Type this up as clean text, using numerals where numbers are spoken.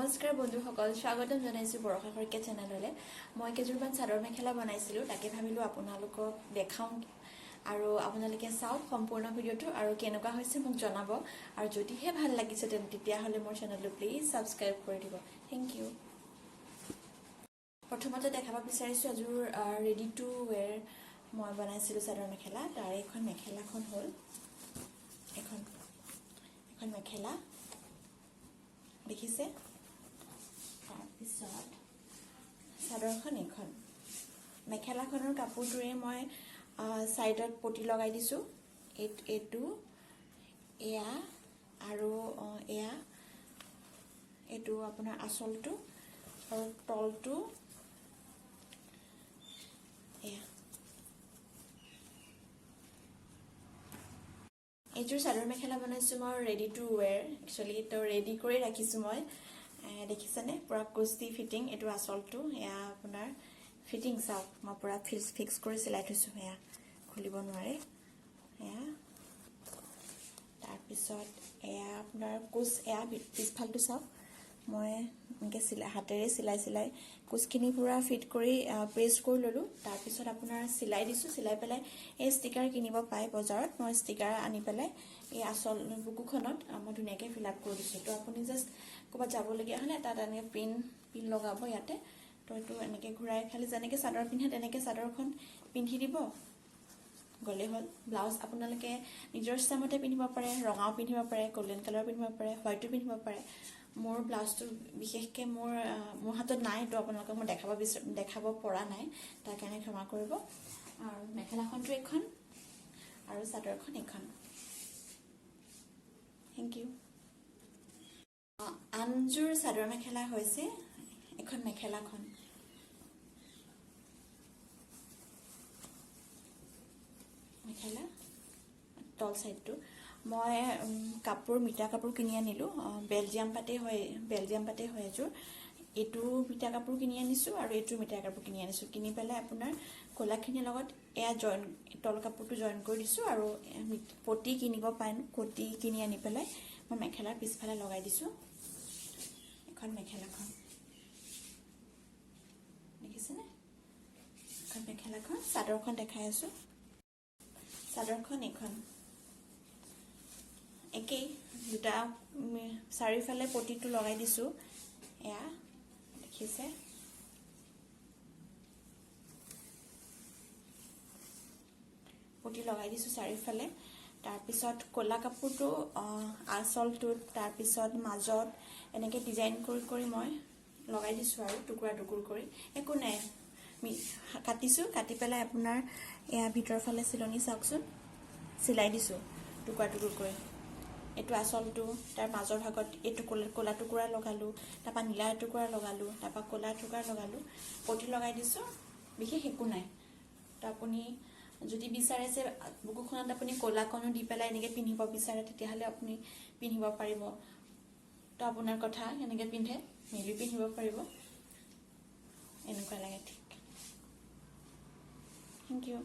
নমস্কাৰ বন্ধুসকল, স্বাগতম জনাইছোঁ বৰষা শইকীয়া চেনেললৈ। মই কেইযোৰমান চাদৰ মেখেলা বনাইছিলোঁ, তাকে ভাবিলোঁ আপোনালোকক দেখাওঁ আৰু আপোনালোকে চাওক সম্পূৰ্ণ ভিডিঅ'টো আৰু কেনেকুৱা হৈছে মোক জনাব। আৰু যদিহে ভাল লাগিছে তেন্তে তেতিয়াহ'লে মোৰ চেনেলটো প্লিজ ছাবস্ক্ৰাইব কৰি দিব। Thank U. প্ৰথমতে দেখাব বিচাৰিছোঁ এযোৰ ৰেডি টু ৱেৰ মই বনাইছিলোঁ চাদৰ মেখেলা। তাৰে এখন মেখেলাখন হ'ল এখন এখন মেখেলা, দেখিছে। তাৰপিছত চাদৰখন এইখন। মেখেলাখনৰ কাপোৰটোৰে মই ছাইডত পটি লগাই দিছোঁ। এইটো এয়া আৰু এয়া এইটো আপোনাৰ আচলটো আৰু তলটো এয়া। এইযোৰ চাদৰ মেখেলা বনাইছোঁ মই ৰেডি টু ৱেৰ একচুৱেলি, তো ৰেডি কৰি ৰাখিছোঁ মই। দেখিছেনে, পূৰা কুস্তি ফিটিং। এইটো আচলটো, এয়া আপোনাৰ ফিটিং চাওক। মই পূৰা ফিক্স ফিক্স কৰি চিলাই থৈছোঁ, এয়া খুলিব নোৱাৰে এয়া। তাৰপিছত এয়া আপোনাৰ কোচ, এয়া পিছফালটো চাওক। মই এনেকৈ চিলাই, হাতেৰে চিলাই চিলাই কোচখিনি পূৰা ফিট কৰি প্ৰেছ কৰি ল'লোঁ। তাৰপিছত আপোনাৰ চিলাই দিছোঁ। চিলাই পেলাই এই ষ্টিকাৰ কিনিব পায় বজাৰত, মই ষ্টিকাৰ আনি পেলাই এই আচল বুকুখনত মই ধুনীয়াকৈ ফিল আপ কৰি দিছোঁ। তো আপুনি জাষ্ট ক'ৰবাত যাবলগীয়া হ'লে তাত এনেকৈ পিন পিন লগাব ইয়াতে। তো এইটো এনেকৈ ঘূৰাই খালি যেনেকৈ চাদৰ পিন্ধে তেনেকৈ চাদৰখন পিন্ধি দিব গ'লেই হ'ল। ব্লাউজ আপোনালোকে নিজৰ ইচ্ছামতে পিন্ধিব পাৰে, ৰঙাও পিন্ধিব পাৰে, গল্ডেন কালাৰ পিন্ধিব পাৰে, হোৱাইটো পিন্ধিব পাৰে। মোৰ ব্লাউজটো বিশেষকৈ মোৰ মোৰ হাতত নাই, তো আপোনালোকক মই দেখাব পৰা নাই, তাৰ কাৰণে ক্ষমা কৰিব। আৰু মেখেলাখনটো এইখন আৰু চাদৰখন এইখন। Thank U. আনযোৰ চাদৰ মেখেলা হৈছে এখন মেখেলাখন। মেখেলা তল চাইডটো মই কাপোৰ, মিটা কাপোৰ কিনি আনিলোঁ। বেলজিয়াম পাতেই হয়, বেলজিয়াম পাতেই হয় এযোৰ। এইটো মিটা কাপোৰ কিনি আনিছোঁ আৰু এইটো মিটা কাপোৰ কিনি আনিছোঁ। কিনি পেলাই আপোনাৰ ক'লাখিনিৰ লগত এয়া জইন, তল কাপোৰটো জইন কৰি দিছোঁ আৰু পটি কিনিব পায়, পটি কিনি আনি পেলাই মই মেখেলাৰ পিছফালে লগাই দিছোঁ। এখন মেখেলাখন দেখিছেনে? এখন মেখেলাখন। চাদৰখন দেখাই আছোঁ। চাদৰখন এইখন, একেই, দুটা চাৰিওফালে পটিটো লগাই দিছোঁ। এয়া দেখিছে, পটি লগাই দিছোঁ চাৰিওফালে। তাৰপিছত ক'লা কাপোৰটো আচলটোত, তাৰপিছত মাজত এনেকৈ ডিজাইন কৰি কৰি মই লগাই দিছোঁ আৰু টুকুৰা টুকুৰ কৰি। একো নাই, কাটিছোঁ, কাটি পেলাই আপোনাৰ এয়া ভিতৰৰ ফালে চিলনি চাওকচোন, চিলাই দিছোঁ টুকুৰা টুকুৰ কৰি। এইটো আচলটো, তাৰ মাজৰ ভাগত এইটো ক'লা ক'লা টুকুৰা লগালোঁ, তাৰপৰা নীলা টুকুৰা লগালোঁ, তাৰপৰা ক'লা টুকুৰা লগালোঁ, পটি লগাই দিছোঁ, বিশেষ একো নাই। তো আপুনি যদি বিচাৰে যে বুকুখনত আপুনি ক'লা কণো দি পেলাই এনেকৈ পিন্ধিব বিচাৰে, তেতিয়াহ'লে আপুনি পিন্ধিব পাৰিব। তো আপোনাৰ কথা, কেনেকৈ পিন্ধে, মেলি পিন্ধিব পাৰিব, এনেকুৱা লাগে। ঠিক, thank U.